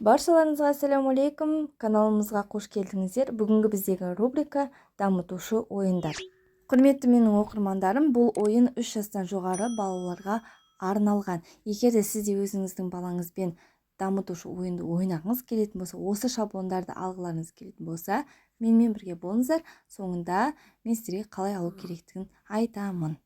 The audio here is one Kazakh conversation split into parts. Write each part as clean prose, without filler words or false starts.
Баршаларыңызға ассалаумағалейкум! Каналымызға қош келдіңіздер! Бүгінгі біздегі рубрика – дамытушы ойындар. Құрметті менің оқырмандарым, бұл ойын 3 жастан жоғары балаларға арналған. Егер де сіз де өзіңіздің балаңызбен дамытушы ойынды ойнағыңыз келетін болса, осы шаблондарды алғыларыңыз келетін болса, менімен бірге болыңыздар. Соңында мен сіздерге қалай алу керектігін айтамын.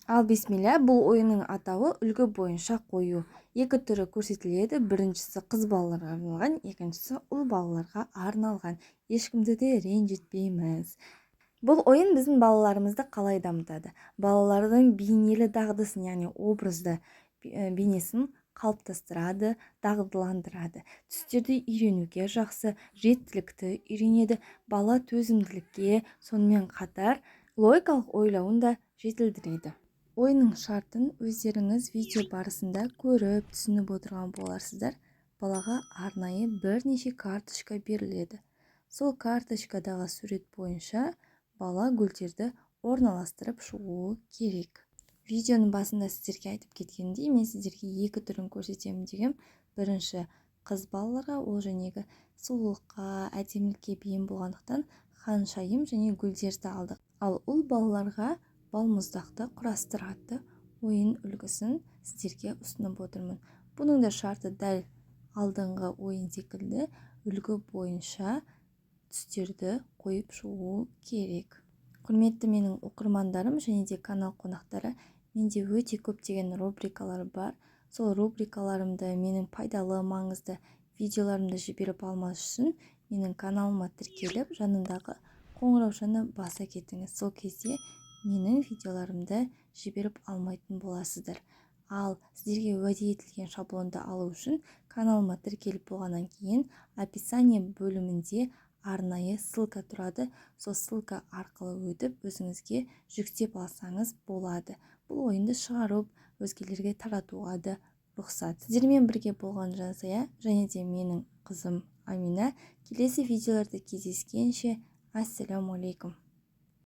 Ал, бисмилля! Бұл ойынның атауы – «Үлгі бойынша қою». Екі түрі көрсетіледі: біріншісі қыз балаларға арналған, екіншісі ұл балаларға арналған. Ешкімді де ренжітпейміз. Бұл ойын біздің балаларымызды қалай дамытады? Балалардың бейнелі дағдысын, яғни образды бейнесін қалыптастырады, дағдыландырады. Түстерді үйренуге жақсы, реттілікті үйренеді бала, төзімділікке, сонымен қатар логикалық ойлауын да жетілдіреді. Ойынның шартын өздеріңіз видео барысында көріп, түсініп отырған боларсыздар. Балаға арнайы бірнеше карточка беріледі. Сол карточкадағы сурет бойынша бала гүлдерді орналастырып шығуы керек. Видеоның басында сіздерге айтып кеткендей, мен сіздерге екі түрін көрсетемін дегем. Бірінші қыз балаларға, ол жәнегі сұлулыққа, әдемілікке бейім болғандықтан, ханшайым және гүлдерді алдық. Ал ұл балаларға балмұздақты құрастырады ойын үлгісін сіздерге ұсынып отырмын. Бұның да шарты дәл алдыңғы ойын секілді: үлгі бойынша түстерді қойып шығу керек. Құрметті менің оқырмандарым және де канал қонақтары, менде өте көптеген рубрикалар бар. Сол рубрикаларымды, менің пайдалы, маңызды видеоларымды жіберіп алмас үшін менің каналыма тіркеліп, жанындағы қоңыраушаны баса кетіңіз. Сол кезде менің видеоларымды жіберіп алмайтын боласыздар. Ал сіздерге уәде етілген шаблонды алу үшін каналыма тіркеліп болғаннан кейін описание бөлімінде арнайы ссылка тұрады. Сол ссылка арқылы өтіп, өзіңізге жүктеп алсаңыз болады. Бұл ойынды шығарып, өзгелерге таратуға да рұқсат. Сіздермен бірге болған Жансая және де менің қызым Амина. Келесі видеоларда кездескенше, ассалаумағалейкум!